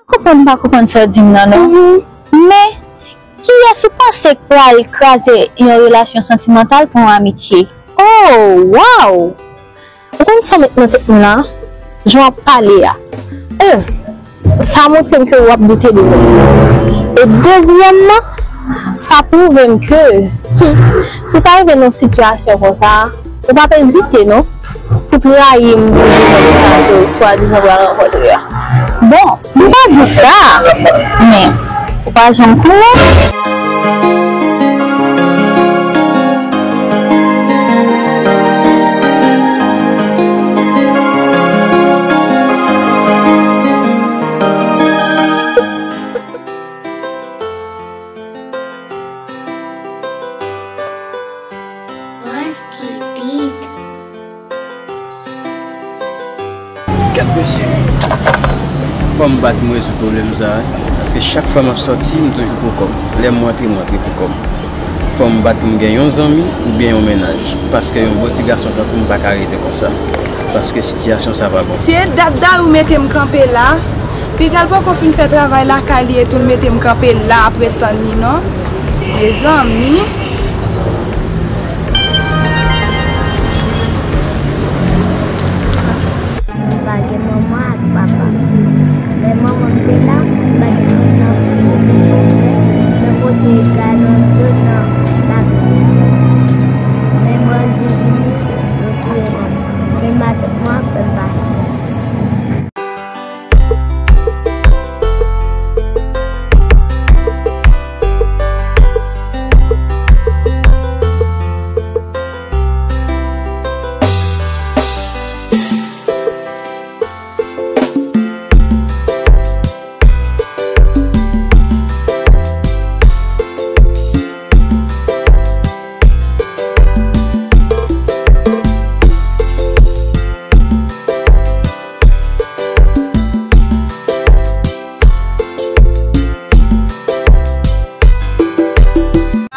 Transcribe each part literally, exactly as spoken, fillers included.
Konprann, m pa konprann sa w di m nan, non. Men, kiyès ou panse k pral kraze yon relasyon santimantal pou yon amitye? Oh, wow! Ou konn sa w met nan tèt mwen la? Jan w ap pale a. Yon, sa montre m ke w ap doute de mwen. E dezyèmman, sa pwouve m ke, hmm, si w ta rive nan yon sitiyasyon konsa, ou p ap ezite non pou trayi m pou yon nèg sa ke w swadizan pral rankontre a. Bon, m pa di sa, men ou pa janm konnen. Gad mesye, fò m bat m rezoud pwoblèm sa a, paske chak fwa m ap sòti, m toujou pou kò m. Lè m rantre, m rantre pou kò m. Fò m bat pou m gen yon zanmi oubyen yon mennaj, paske yon bon ti gason tankou m pa ka rete konsa, paske sitiyasyon sa pa bon. Si e dat Dayou mete m kanpe la, piga l poko fin fè travay lakay li etou l mete m kanpe la ap ret tann li non. Mezanmi. Mwen pa gen manman ak papa. Lè manman m te la, m pa t gen moun nan pou m fè, nan kote galon dlo nan lakou. Men bandi vini, yo touye manman. Men matant mwen ap fè m pase.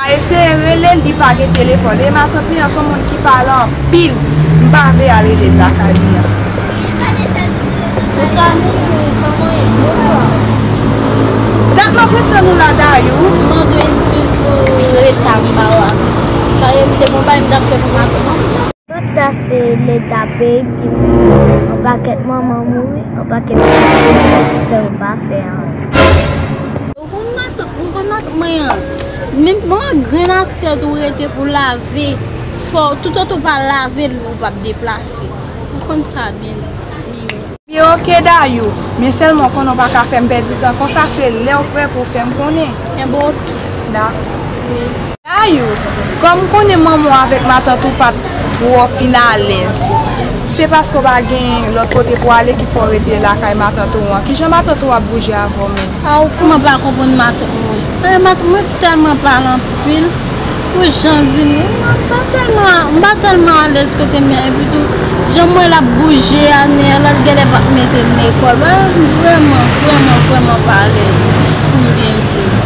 A eseye rele l, li pa gen telefòn. E matant li an se yon moun ki pale anpil. M pa vle al rele l lakay li an. Bonswa, Minou, kòman w ye? Bonswa. Dat m ap ret tann ou la, Dayou. M mande w eskiz pou reta m ba w a. Paske m te gon bagay m t ap fè pou matant mwen. Tout sa se Leta peyi m ki fè sa. Yon pakèt manman mouri, yon pakèt pitit mouri, san yo pa fè anyen. Ou konn matant, ou konn matant mwen an. Menm yon grenn asyèt ou rete pou lave, fò toutotan w pa lave l, ou p ap deplase. Ou konn sa byen, Minou. Byen, oke, Dayou. Men sèlman w konnen w pa ka fè m pèdi tan konsa, se lè w prè pou w fè m konnen. Enben, oke. Dakò. Dayou, kòm m konnen manman w avèk matant ou pa t twò fin alèz, se paske w pa gen lòt kote pou w ale ki fè w rete lakay matant ou an. Kijan matant ou ap bouje avè w menm? A, ou kòman pa konprann matant mwen? E, matant mwen tèlman pale anpil. Pou jan l vini, m pa tèlman, m pa tèlman alèz kote m ye a. Epi tou, jan m wè l ap bouje a, nè, l genlè p ap mete l lekòl. Vrèman, vrèman, vrèman pa alèz. Pou m byen di w.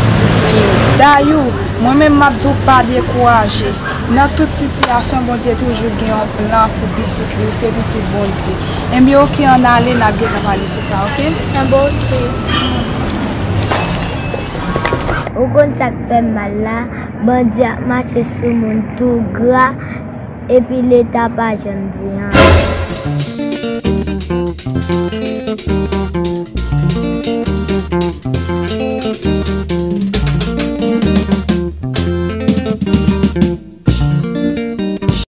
Dayou, mwen menm m ap di w pa dekouraje. Nan tout sitiyasyon, Bondye toujou gen yon plan pou pitit li, se pitit Bondye. Enben, oke, ann ale, n ap gentan pale sou sa, oke? Enben, oke. Ou konn sa k fè m mal la? Bandi ap mache sou moun tou gra, epi Leta pa janm di anyen.